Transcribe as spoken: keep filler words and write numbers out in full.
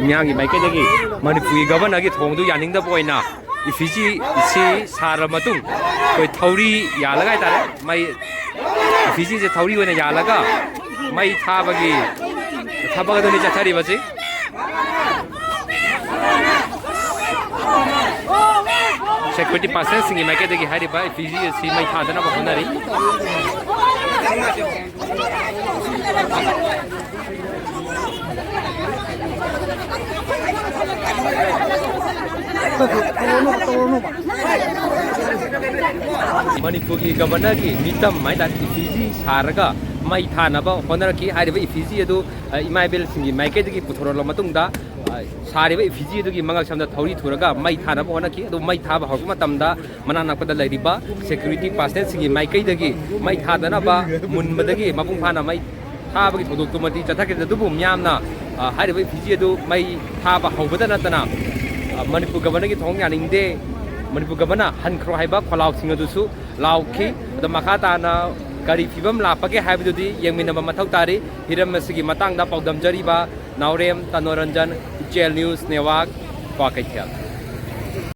ꯃꯤꯌꯥꯝꯒꯤ ꯃꯥꯏꯀꯩꯗꯒꯤ ꯃꯅꯤꯄꯨꯔꯒꯤ ꯒꯕꯔꯅꯔꯒꯤ ꯊꯧꯑꯣꯡꯗꯨ ꯌꯥꯅꯤꯡꯗꯕ ꯑꯣꯏꯅ ꯏꯐꯤꯖꯤ ꯁꯤ ꯁꯥꯔ ꯃꯇꯨꯡ ꯑꯩꯈꯣꯏ ꯊꯧꯔꯤ ꯌꯥꯜꯂꯒ ꯍꯥꯏꯇꯥꯔꯦ, ꯃꯩ, ꯏꯐꯤꯖꯤꯁꯦ ꯊꯧꯔꯤ ꯑꯣꯏꯅ ꯌꯥꯜꯂꯒ ꯃꯩ ꯊꯥꯕꯒꯤ ꯊꯕꯛ ꯑꯗꯨꯅꯤ ꯆꯠꯊꯔꯤꯕꯁꯤ꯫ ꯁꯦꯀ꯭ꯌꯨꯔꯤꯇꯤ ꯄꯥꯔꯁꯟꯁꯤꯡꯒꯤ ꯃꯥꯏꯀꯩꯗꯒꯤ ꯍꯥꯏꯔꯤꯕ ꯏꯐꯤꯖꯤ ꯑꯁꯤ ꯃꯩ ꯊꯥꯗꯅꯕ ꯍꯣꯠꯅꯔꯤ꯫ ꯃꯅꯤꯄꯨꯔꯒꯤ ꯒꯕꯔꯅꯔꯒꯤ ꯃꯤꯇꯝ ꯍꯥꯏꯇꯥꯔꯦ, ꯏꯐꯤꯖꯤ ꯁꯥꯔꯒ ꯃꯩ ꯊꯥꯅꯕ ꯍꯣꯠꯅꯔꯛꯈꯤ꯫ ꯍꯥꯏꯔꯤꯕ ꯏꯐꯤꯖꯤ ꯑꯗꯨ, ꯑ, ꯏꯃꯥ ꯏꯕꯦꯜꯁꯤꯡꯒꯤ ꯃꯥꯏꯀꯩꯗꯒꯤ ꯄꯨꯊꯣꯔꯛꯂꯕ ꯃꯇꯨꯡꯗ, ꯑ, ꯁꯥꯔꯤꯕ ꯏꯐꯤꯖꯤ ꯑꯗꯨꯒꯤ ꯃꯉꯛꯁꯝꯗ ꯊꯧꯔꯤ ꯊꯨꯔꯒ ꯃꯩ ꯊꯥꯅꯕ ꯍꯣꯠꯅꯈꯤ꯫ ꯑꯗꯨ ꯃꯩ ꯊꯥꯕ ꯍꯧꯔꯛꯄ ꯃꯇꯝꯗ, ꯃꯅꯥꯛ ꯅꯛꯄꯗ ꯂꯩꯔꯤꯕ ꯁꯦꯀ꯭ꯌꯨꯔꯤꯇꯤ ꯄꯥꯔꯁꯅꯦꯜꯁꯤꯡꯒꯤ ꯃꯥꯏꯀꯩꯗꯒꯤ ꯃꯩ ꯊꯥꯗꯅꯕ ꯃꯨꯟꯕꯗꯒꯤ ꯃꯄꯨꯡ ꯐꯥꯅ ꯃꯩ ꯊꯥꯕꯒꯤ ꯊꯧꯗꯣꯛꯇꯨꯃꯗꯤ ꯆꯠꯊꯈꯤꯗꯦ꯫ ꯑꯗꯨꯕꯨ ꯃꯤꯌꯥꯝꯅ, ꯑ, ꯍꯥꯏꯔꯤꯕ ꯏꯐꯤꯖꯤ ꯑꯗꯨ ꯃꯩ ꯊꯥꯕ ꯍꯧꯕꯗ ꯅꯠꯇꯅ, ꯑ, ꯃꯅꯤꯄꯨꯔ ꯒꯕꯔꯅꯔꯒꯤ ꯊꯧꯑꯣꯡ ꯌꯥꯅꯤꯡꯗꯦ, ꯃꯅꯤꯄꯨꯔ ꯒꯕꯔꯅꯔ ꯍꯟꯈ꯭ꯔꯣ ꯍꯥꯏꯕ ꯈꯣꯜꯂꯥꯎꯁꯤꯡ ꯑꯗꯨꯁꯨ ꯂꯥꯎꯈꯤ꯫ ꯑꯗꯣ ꯃꯈꯥ ꯇꯥꯅ ꯀꯔꯤ ꯐꯤꯕꯝ ꯂꯥꯛꯄꯒꯦ ꯍꯥꯏꯕꯗꯨꯗꯤ ꯌꯦꯡꯃꯤꯟꯅꯕ ꯃꯊꯧ ꯇꯥꯔꯤ꯫ ꯍꯤꯔꯝ ꯑꯁꯤꯒꯤ ꯃꯇꯥꯡꯗ ꯄꯥꯎꯗꯝꯖꯔꯤꯕ ꯅꯥꯎꯔꯦꯝ ꯇꯅꯣꯔꯟꯖꯟ, ꯏꯆꯦꯜ ꯅ꯭ꯌꯨꯁ ꯅꯦꯠꯋꯥꯔꯛ, ꯀ꯭ꯋꯥꯀꯩꯊꯦꯜ꯫